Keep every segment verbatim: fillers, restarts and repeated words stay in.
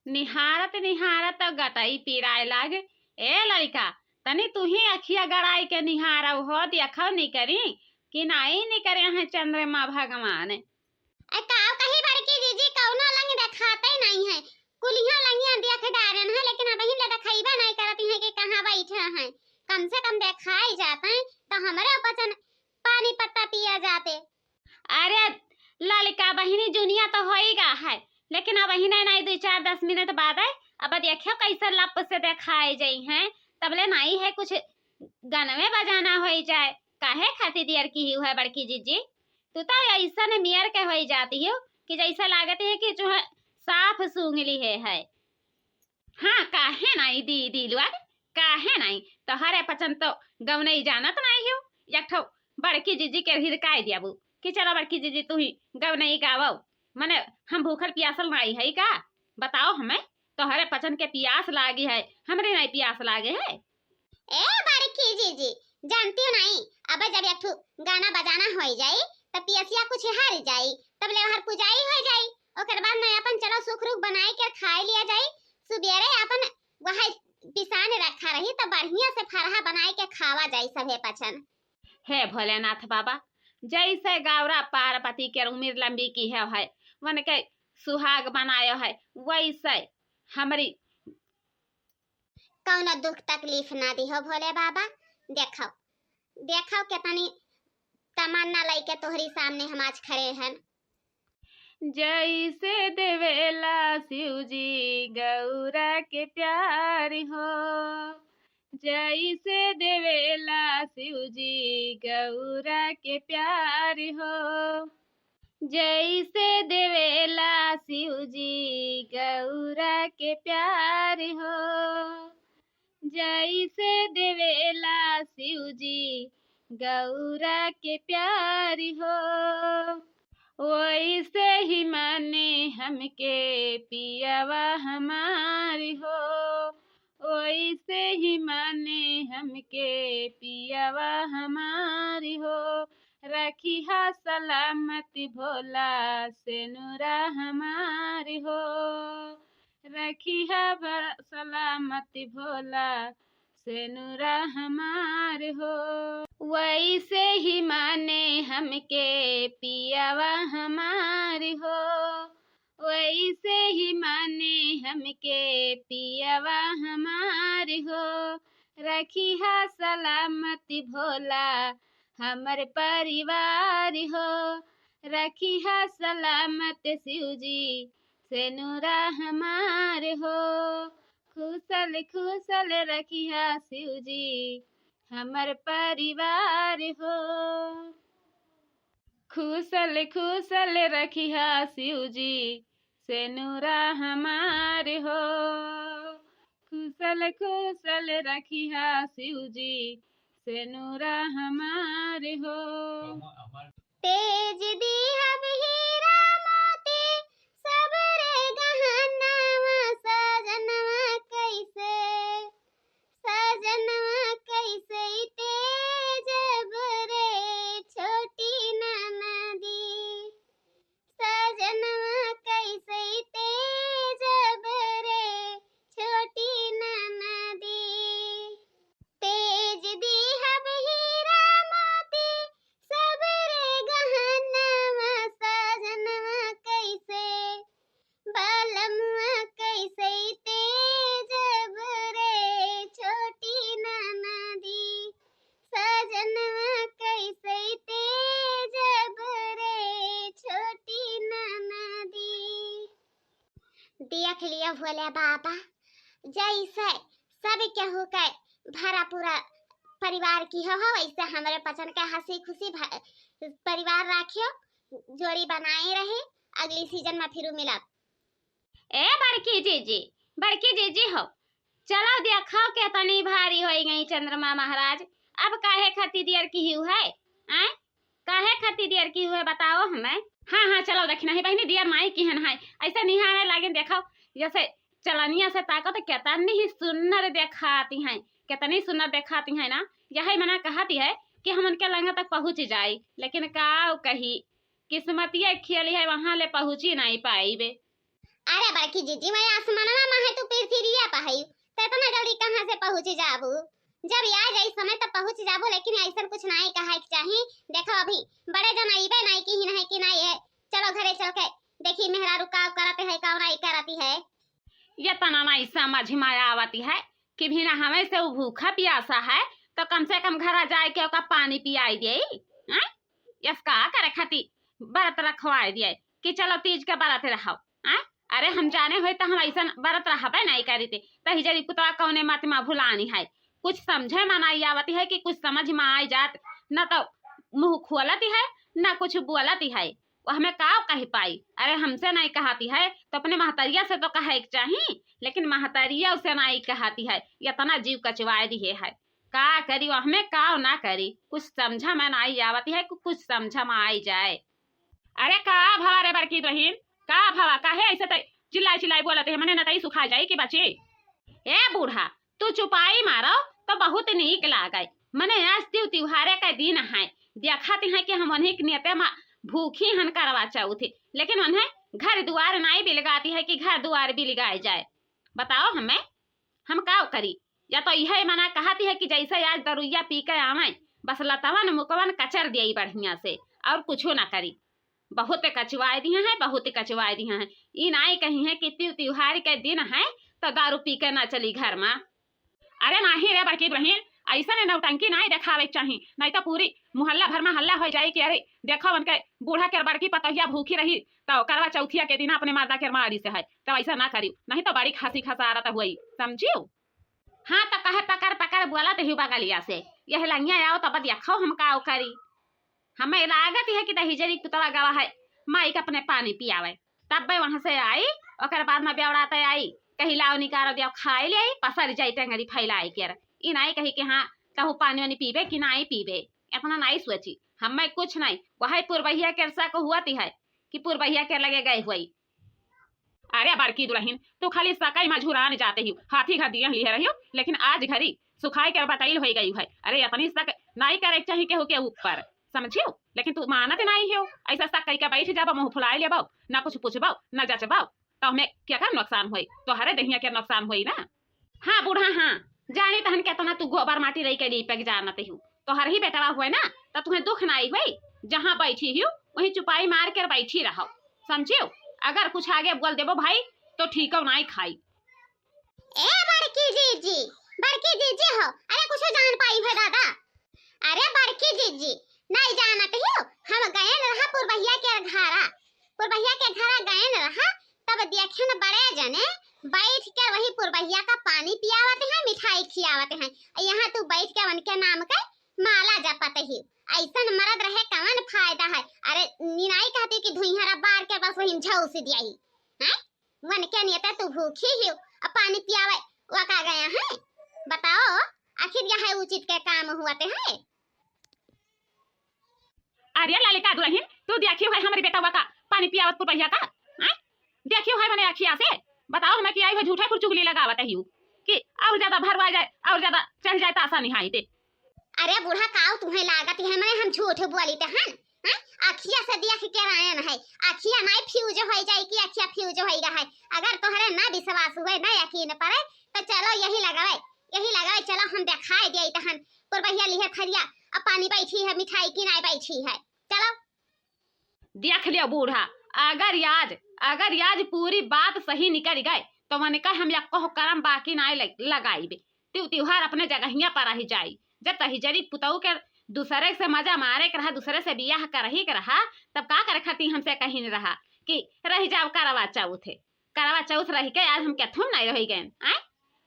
निहारत निहारत गटई पिराए लागे। ए लड़िका, तनी तुही अखिया गड़ाई के निहारउ हो, देखउ निकरी कि नाई निकरे हैं चंद्रमा भगवान। ए, काव कही बड़की जीजी, कउनो लंग देखाते नाई है, कुलिहा लंगिया देख डारेन है, लेकिन अबहिन ले देखइबे नाई करत है कि कहाँ बैठे हैं। कम से कम देखाई जाते तो हमरे पचन पानी पत्ता पिया जाते। अरे ललका बहिनी, जुनिया तो होई गा है, लेकिन अबहिने नाई दुई चार दस मिनट बादे अब देखियो कैसे लप से देखाए जइहैं, तबले नाई है कुछ गनवे बजाना होई जाए। काहे खातिर दियर किहिउ है बड़की जीजी? तू तो अइसन मेर के होई जाती हो कि जइसे लागत है कि जो है साफ सूंघ लिहे है। हाँ, काहे नाई दीदी लोग, काहे नाई? तोहरे पचन तो गवनई जानत नाई हो। एक ठो बड़की जीजी के हिरकाई दियाबू कि चलो बड़की जीजी तू ही गवनई गावो। मने हम भूखल पियासल नाई है का? बताओ हमें, तोहरे पचन के पियास लागी है, हमरे नाई पियास लागे है। ए बड़की जीजी, जानती हो नाई, अब जब एक ठो गाना बजाना होई जाई, त पियसिया कुछ हर जाई, तब ले हर पुजाई होई जाई। ओकर बाद में अपन चलो सुख रुख बनाई के खाई लिया जाई। सुबेरे अपन वह पिसान रखा रही, त बढ़िया से फरहा बनाई के खावा जाई सभे पचन। हे भोलेनाथ बाबा, जैसे गौरा पार्वती के उम्र लंबी किहे है, वन के सुहाग बनायो है, वैसे हमरी कौनो दुख तकलीफ ना दिहो भोले बाबा। देखो, देखो कितनी तमन्ना लइके तोहरी सामने हम आज खड़े हन। जैसे देवेला शिव जी गौरा के प्यार हो, जैसे देवेला शिव जी गौरा के प्यार हो, जैसे देवेला शिव जी गौरा के प्यार हो, जैसे देवेला शिव जी गौरा के प्यार हो, वैसे ही माने हमके पियावा हमार हो, वैसे ही माने हमके पियावा हमार हो। रखिहा सलामत भोला सेनुरा हमार हो, रखिहा भ-, सलामत भोला सेनुरा हमार हो। वैसे ही माने हमके पियावा हमार हो, वैसे ही माने हमके पियावा हमार हो। रखिहा सलामत भोला हमर परिवार हो, रखिहा सलामत शिव जी सेनुरा हमार हो। खुशल खुशल रखिहा शिव जी हमर परिवार हो, खुशल खुशल रखिहा शिव जी सेनुरा हमार हो, खुशल खुशल रखिहा शिव जी सेनुरा हमार हो। तेज दिहब हीरा मोती सब रे गहनवा, सजनवा कैसे, सजनवा कैसे तेजब रे छोटी ननदी, सजनवा कैसे तेजब रे छोटी ननदी। तेज दिहब हीरा मोती सब रे गहनवा, सजनवा कैसे, बलमवा कैसे तेजब रे छोटी ननदी, सजनवा कैसे तेजब रे छोटी ननदी। देख लियो भोले बाबा, जैसे सब केहू के भरा पूरा परिवार किहो हो, वैसे हमरे पचन के हँसी खुशी भ-, परिवार राखियो, जोड़ी बनाए रहे, अगली सीजन में फिर मिलब। ए बड़की जीजी, बड़की जीजी हो, चलो देखो केतनी भारी होई गई चंद्रमा महाराज। अब काहे खातिर दियर किहिउ है, आय? काहे खातिर दियर किहिउ है, बताओ हमें। हाँ, हाँ, चलो देखी नहीं बहिनी, दियर नाई किहन है, ऐसे निहारे लागे, देखो जैसे चलनिया से ताको तो केतनी ही सुन्नर देखाती हैं, केतनी सुन्नर देखाती हैं ना। यही मना कहती है कि हम उनके लंगा तक पहुँच जाई, लेकिन का कही, किस्मतिया खेली है, वहाँ ले पहुँची नहीं पाई बे। अरे बड़की जीजी, मैं आसमानवा मा है, तू पृथ्वीया पा है, तो इतना जल्दी कहाँ से पहुँच जाबू? जब आ जाई समय तब पहुँच जाबू, लेकिन ऐसन कुछ नाई कहे के चाही। देखो अभी बड़े जन अइबे नाई किहिन है कि नाई है, चलो घरे चल के देखी मेहरारू का करत है, का नाई करत है। ये तना नाई समझ मा आवत है कि बिना हमें से उ भूखा पियासा है, तो कम से कम घरा जाए के ओका पानी पियाई दे, हैं? यस का करे खाती बरत रखवाए दिए कि चलो तीज के बरत रहो, हैं? अरे हम जाने होई तो हम ऐसन बरत रहबे नहीं करीते। तही जरी पुतवा कौने मत मा भुलानी है, कुछ समझे मा नहीं आवती है कि कुछ समझ मा आई जात, न तो मुँह खोलती है, न कुछ बोलती है। वो हमें का कह पाई? अरे हमसे नहीं कहती है तो अपने महतरिया से तो कहे के चाही, लेकिन महतरिया उसे नहीं कहती है, इतना जीव कचवाए दिए है। का करी, वो हमें का ना करी, कुछ समझा में नहीं आवती है, कु-, कुछ समझा में आई जाए। अरे का भवा रे बड़की दुल्हिन, का भवा, काहे ऐसे तै चिल्लाई चिल्लाई बोलत है, मने नतई सुखा जाई कि बची? ए बूढ़ा, तू चुपाई मारो तो बहुत नीक लागे। मने आज तिउ तिउहारे का दिन है, देखत है कि हम उन्हीं के नेते मा भूखी हन करवा चौथ, लेकिन उन्हें घर दुआर नाई बिलगाती है कि घर दुआर बिलगाए जाए। बताओ हमें, हम का करी? या तो यह मना कहती है कि जैसे आज दरुइया पी के आवे, बस लतवन मुकवन कचर दिए बढ़िया से, और कुछ ना करी। बहुत कचवाए दिए हैं, बहुत कचवाए दिए हैं। ई नाई कही है कि तिउ तिउहार के दिन है तो दारू पी के ना चली घर मा। अरे नाही रे बड़की बहिन, ऐसन नौटंकी नाही देखावे के चाही, नहीं तो पूरी मोहल्ला भर में हल्ला हो जाए कि अरे देखो उनके बूढ़ा के बड़की पतोहिया भूखी रही तो करवा चौथिया के दिन अपने मर्दा के मारी से है, तो ऐसा ना करी, नहीं तो बड़ी खांसी खसारत हुई, समझियो? हाँ तो कहे पकड़ पकड़ बोलत ही बगलिया से, यह लंगिया आओ तब देखो हम का करी। हमें लागत है कि दहिजरी पुतवा गवा है, माई के अपने पानी पियावे। तब वहाँ से आई, ओकर बाद में बेवड़ाते आई, कही लाओ निकारो दियो खाए ले आई, पसर जाई टेंगरी फैलाई के। ई नाई कही कि हाँ, तहु पानी वानी पीबे कि नाई पीबे, इतना नाई सोची। हमें कुछ नहीं, वही पुरबहिया के शक हुआ ती है कि पुरबहिया के लगे गए हुई। अरे बड़की दुल्हिन, तू खाली सकई मा झुरान जाते ही, हाथी घर दिए लिए रही हो, लेकिन आज घरी सुखाई के बतैल हो गई है। अरे इतनी शक नाई करे के चाही केहू के ऊपर, समझियो? लेकिन तू मानत नाई हो, ऐसा शक कई के बैठ जाबो, मुँह फुलाए लेबो, ना कुछ पूछबो, ना जचबो, तो हमें क्या का नुकसान होई? तोहरे देहिया के नुकसान होई ना। हाँ बूढ़ा, हाँ, जानी तहन केतना तू गोबर माटी रही के लीपे के जानत हूँ। तोहर ही बेटवा हुए ना, तो तुम्हें दुख ना आई हुई। जहाँ बैठी हूँ, वहीं चुपाई मार के बैठी रहो, समझियो? अगर कुछ आगे बोल देबो भाई, तो ठीक हो नाई खाई। ए बड़की जीजी, बड़की जीजी हो, अरे कुछ जान पाई हो दादा? अरे बड़की जीजी, नहीं जानत हो, हम गए रहा पुरबहिया के घरा, पुरबहिया के घरा गए रहा, तब देखेन बड़े जने बैठ के वही पुरबहिया का पानी पियावत हैं, मिठाई खियावत हैं। यहाँ तू बैठ के उनके नाम के माला जपत ही। ऐसन मरद रहे कवन फायदा है? अरे निनाई कहती कि धुइहरा बार के बस वही झौस दिया ही। हैं? उनके नियते तू भूखी ही, अब पानी पियावे वका गया है? बताओ, आखिर यह उचित के काम हुआ ते है? अरे ललिका दुल्हिन, तू देखियो है हमरी बेटवा का पानी पियावत पुरबहिया का, हैं? देखियो है मने अखिया से, बताओ हमें कि आई हो झूठे कुछ चुगली लगावत है यू कि और ज्यादा भरवा जाए और ज्यादा चढ़ जाए तो आशा निहाई दे। अरे बूढ़ा, काऊ तुम्हें लागत है मने हम झूठ बोली ते हन? हैं? अखिया से देख के रायन है, अखिया नहीं फ्यूज हो जाए कि अखिया फ्यूज हो गया है। अगर तोहरे ना विश्वास हुए, ना यकीन पड़े, तो चलो यही लगावे, यही लगावे, चलो हम दिखाई दिए तहन। पुरबहिया लिहे थरिया, अब पानी बैठी है, मिठाई की नहीं बैठी है। चलो। देख लियो बूढ़ा, अगर आज, अगर आज पूरी बात सही निकल गए, तो मन का हम यक्को करम बाकी नाय लग-, लगाइबे। तिउ तिउहार अपने जगहिया पर रह जाई। जब तहिजरी पुतऊ के दूसरे से मजा मारे के रहा, दूसरे से बियाह करही के रहा, तब का करे खातिर हमसे कहीं रहा कि रह जाओ करवा चौथ है। करवा चौथ रह के आज हम केथुम नहीं रह गए, आय?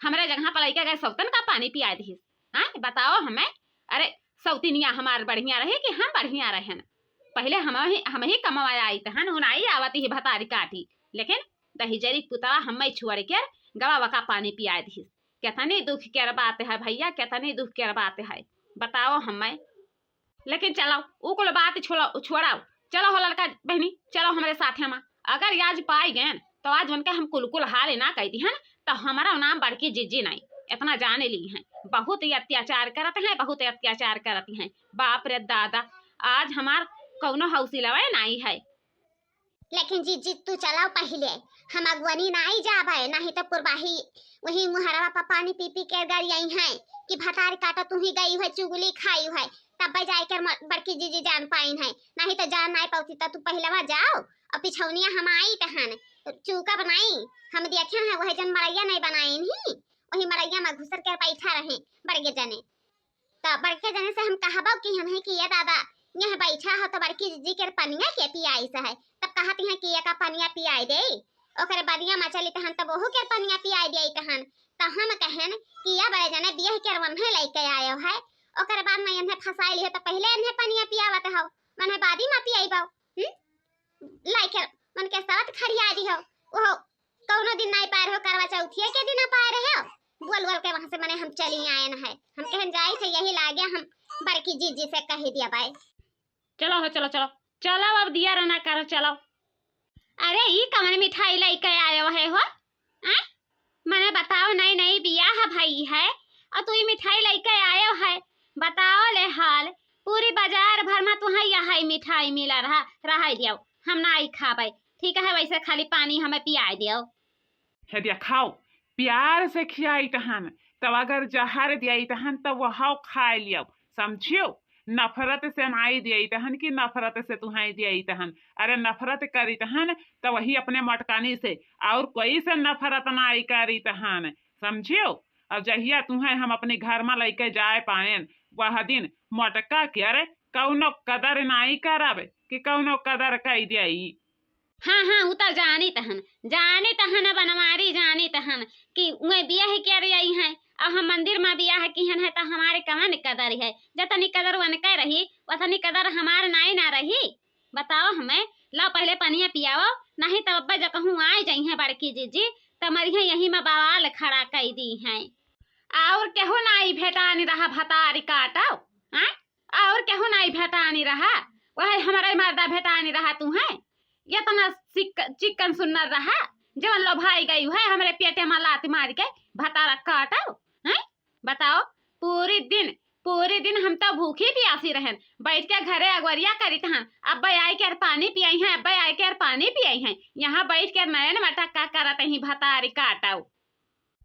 हमरे जगह पर लइके गए सौतन का पानी पिया दिहिस, आय? बताओ हमें, अरे सौतिनिया हमार बढ़िया रहे कि हम बढ़िया रहेन? पहले हम ही, हम ही कमवा आई तहन, उनाई आवती ही भतारी काटी, लेकिन दहिजरी पुतवा हमें छोड़ के गवा वका पानी पिया दिहिस। कितनी दुख के बात है भैया, कितनी दुख के बात है, बताओ हमें। लेकिन चलो, ऊ कुल बात छोड़ो, छोड़ाओ। चलो हो लड़का बहनी, चलो हमरे साथे मा। अगर आज पाई गए तो आज उनके हम कुल कुल हाल ना कह दिहन, तो हमारा नाम बड़की जिज्जी नहीं, इतना जाने ली हैं। बहुत ही अत्याचार करत हैं, बहुत ही अत्याचार करत हैं। बाप रे दादा, आज हमार कौनो हौसला नहीं है। लेकिन जीजी तू चलाओ पहिले, हम अगुवनी नाई जाबे, नहीं तो पुरबाही वही मुहरवा पर पानी पी पी के गरियाई हैं कि भतार काटा तू ही गई है, चुगली खाई है, तब जाए कर म-, बड़की जीजी जान पाइन है, नहीं तो जान नाई पाती। तो तू पहलवा जाओ और पिछौनिया हम आई तहन चूका बनाई, हम देखे हैं वह जन मड़ैया नहीं बनाइन ही, वही मड़ैया में घुसर के बैठा रहे बड़के जने। त बड़के जने से हम कहबो कि हम है कि ये दादा, यह बैठा हो तो बड़की जीजी के पनिया के पियाई से है, तब कहती हैं कि ये का पनिया पियाई दे, ओकरे बनिया में चली तहन तब ओहू के पनिया पियाई दे तहन। त हम कहन कि ये बड़े जने बियाह के वन्हे लेके आयो है, ओकरे बाद में इन्हें फंसाई लियो तो पहले इन्हें पनिया पियावत हो, मने बादी में पियाई बाऊ। हम्म? लाइके मन के साथ खड़िया दी हो, ओहो कौनो दिन नाई पाए रहो, करवा चौथिया के दिन पाए रहे हो। बोल बोल के वहां से मने हम चली आए न है, हम कहन जाई थे यही लागे हम बड़की जीजी से कही दिया बाय। चलो हो, चलो, चलो, चलो, अब दिया रना करो, चलो। अरे ई कवन मिठाई लेके आयो है हो? आय? मने बताओ, नई नई बियाह भई है और तू ई मिठाई लेके आयो है, बताओ ले हाल। पूरी बाजार भर में तुहां यही मिठाई मिला रहा, रहाई दियो, हम नाई खाबे, ठीक है, वैसे खाली पानी हमें पियाई दियो। हे दिया खाओ, प्यार से खियाई तहन, तब अगर जहर दियाई तहन तब वह खाए लियो, समझियो। नफरत से नाई दियाई तहन कि नफरत से तुहाई दियाई तहन, अरे नफरत करी तहन तो वही अपने मटकानी से, और कोई से नफरत नाई करी तहन, समझियो। और जहिया तुहें हम अपने घर में लेके जाए पाएन, वह दिन मटका के अरे कौनो कदर नाई करब कि कौनो कदर कई दियाई। हाँ, हाँ, उ त जानी तहन, जानी तहन बनवारी, जानी तहन कि उहे बियाह के रही हैं, अब हम मंदिर में बियाह किहन है, त हमारे कवन कदर है? जतनी कदर उनके रही, वतनी कदर हमार नाई ना रही। बताओ हमें, लाओ पहले पनिया पियाओ, नहीं तब अब्बे जो कहूँ आए जाई हैं बड़की जीजी, त मरिहे यही में बवाल खड़ा कई दी हैं। और केहू नाई भेटानी रहा भतारी काटो, हाँ? और केहू नाई भेटानी रहा, वह हमारे मर्दा भेटानी रहा तू है। इतना चिक-, चिकन सुन्नर रहा, जवन लोभाई गई है हमरे पेटे में लात मार के भतारा काटो, हैं? बताओ, पूरी दिन, पूरी दिन हम तो भूखी प्यासी रहन, बैठ के घरे अगवरिया करित हैं, अब्बे आए के अर पानी पियाई हैं, अब्बे आए के अर पानी पियाई हैं, यहाँ बैठ के नयन मटक्का करत ही भतारी काटो।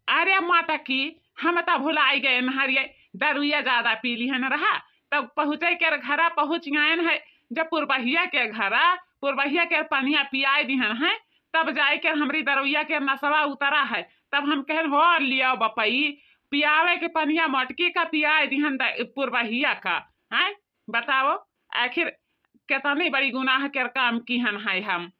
अरे मटकी, हम त भुलाई गए नहरिये, दरुइया ज्यादा पी लिहन रहा, तब पहुँचे के घरा पहुँच गएन है, जब पुरबहिया के घरा, पुरबहिया के पनिया पियाए दिहन है, तब जाए के हमरी दरुइया के नसवा उतरा है, तब हम कहन हो लियो बपई, पियावे के पनिया मटकी का पियाए दिहन द-, पुरबहिया का, हैं? बताओ, आखिर केतनी बड़ी गुनाह के काम किहन है हम।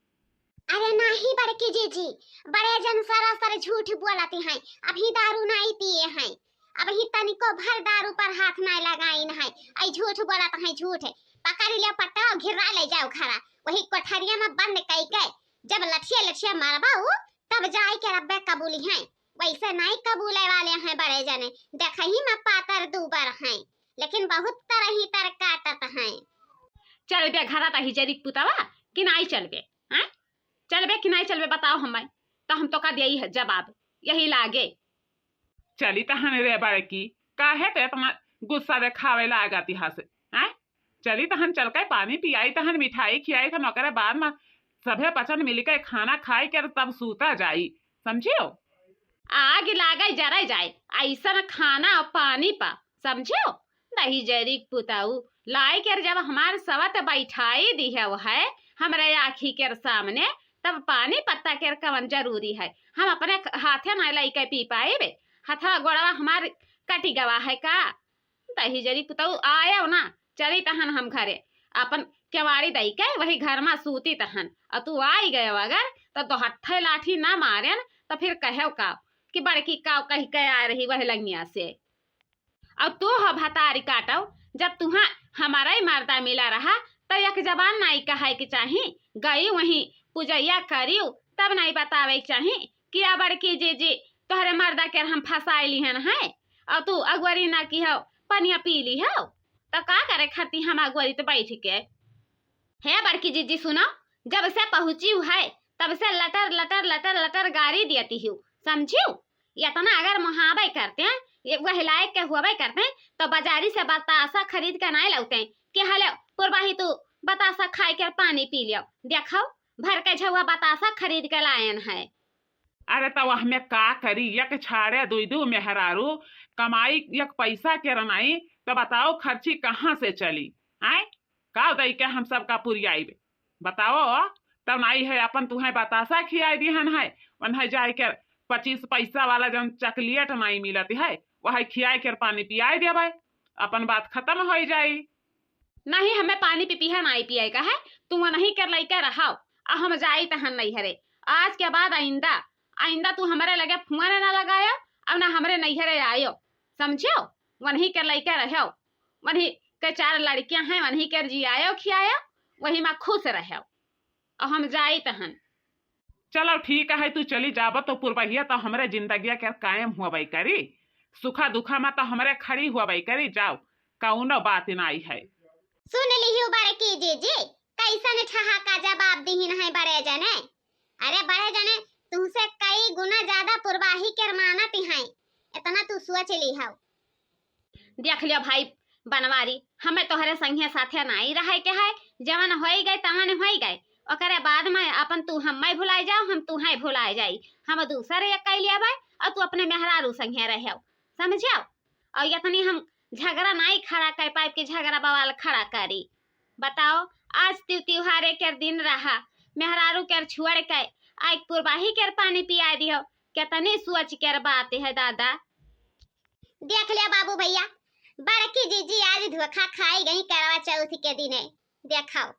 अरे नाही बड़की जीजी, बड़े जन सरासर झूठ बोलत हैं, अभी दारू नाई पिए हैं, अभी तनिको भर दारू पर हाथ नाई लगाइन है, आई झूठ बोलत हैं, झूठ। पकड़ लियो पट्टा और घिर्रा ले जाओ घरा, वही कोठरिया में बंद कई के, जब लठिया लठिया मारबा उ, तब जाए के रब्बे कबूली हैं, वैसे नाई कबूले वाले हैं बड़े जने, देखही में पातर दूबर हैं, लेकिन बहुत तरही तर काटत हैं। चलबे घरा तही जरी पुतवा कि नाई चलबे, हैं? चलबे कि नाई चलबे, बताओ हमें, तो हम तो का दिया ही है जवाब, यही लागे। चली तहन रे बड़की, काहे ते इतना गुस्सा देखावे लागत यहाँ से, हैं? चली तहन चल के पानी पियाई, तहन मिठाई खियाई, तहन ओकरे बाद में सभे पचन मिल के खाना खाई के तब सूता जाई, समझियो? आग लागे जरे जाए, ऐसन खाना और पानी पा, समझियो? दही जरी पुताऊ लाई के जब हमार सवत बैठाई दिहव है हमरे आँखी के सामने, तब पानी पत्ता के कवन जरूरी है? हम अपने हाथे ना लइके पी पाइबे? हथवा गोड़वा हमार कटी गवा है का? दही जरी पुताऊ आयो ना, चली तहन हम घरे, अपन केवाड़ी दई के वही घर में सूती तहन, और तू आई गयो अगर तो दोहट्ठे लाठी ना मारेन, तो फिर कहो का कि बड़की काव कही के आ रही वह लंगिया से। और तू हो भतारी काटो, जब तुहा हमारा ही मर्दा मिला रहा, तो एक जबान नाई कहे के चाही, गई वहीं पूजैया करियो, तब नाई बतावे के चाही कि आ बड़की जीजी, तोहरे मर्दा के हम फंसाई लिहन है, और तू अगुवरी ना की हो, पनिया पी ली हो, तो का करे खाती हम अगुवरी तो बैठ के? हे बड़की जीजी सुनो, जब से पहुँची है, तब से लटर, लटर, लटर, लटर गारी दियती हूँ, समझियो? इतना अगर मुहाबे करते हैं, ये वह लायक के हुआबे करते हैं, तो बाजारी से बतासा खरीद के नाई लौते हैं कि हले पुरबाही तू बतासा खाए के पानी पी लियो। देखो, भर के झउआ बतासा खरीद के लायन है। अरे, त वहमे का करी, एक छाड़े दुई दू मेहरारू, कमाई एक पैसा केर नाई, त बताओ खर्ची कहाँ से चली? आय, का दई के हम सबका पुरियाइबे? बताओ, तब नाई है अपन तुहैं बतासा खियाई दिहन है, वन्हैं जाए के पच्चीस पैसा वाला जौन चकलेट नाई मिलत है, वहै खियाए के पानी पियाई देबै, अपन बात खतम होइ जाई। नहीं, हमें पानी पिपिहा नाई पियाए का है, तू वनही के लइका रहाओ, आ हम जाइत हन नैहरे। आज के बाद आइंदा, आइंदा तू हमरे लगे फोन ना लगायो, अब ना हमरे नैहरे आयो, समझ्यो? वनही के लइका रहो, वनही के चार लड़कियां हैं, वनही के जियायो खियायो, वही मा खुश रहो, अब हम जाइत हन। चलो ठीक है, तू चली जाबो तो पुरबहिया तो हमरे जिंदगिया के कायम हुअबै करी, सुखा दुखा मा तो हमरे खड़ी हुअबै करी, जाओ, कौनो बात नाई है। सुन लिहियो बड़की जीजी, कैसन ठहाका जवाब दिहिन है बड़े जने। अरे बड़े जने, तुहसे कई गुना ज्यादा पुरबाही के मानत हैं, इतना तू सोच लिहौ। देख लियो भाई बनवारी, हमें तोहरे संगे साथे नाई रहे के है, जवन होई गए तवन होई गए, ओकरे बाद में अपन तू हमें भुलाए जाओ, हम तुहैं भुलाए जाई, हम दूसर एक कई लेबै और तू अपने मेहरारू संगे रहो, समझ्यो? और इतनी हम झगड़ा नाई खड़ा कर पाए कि झगड़ा बवाल खड़ा करी। बताओ, आज त्यू त्योहारे के दिन रहा, मेहरारू के छोड़ के आइके पुरबाही के पानी पिया दियो, कितनी सोच के बात है दादा। देख लिया बाबू भैया, बड़की जीजी आज धोखा खाई गई करवा चौथ के दिने। देखाओ,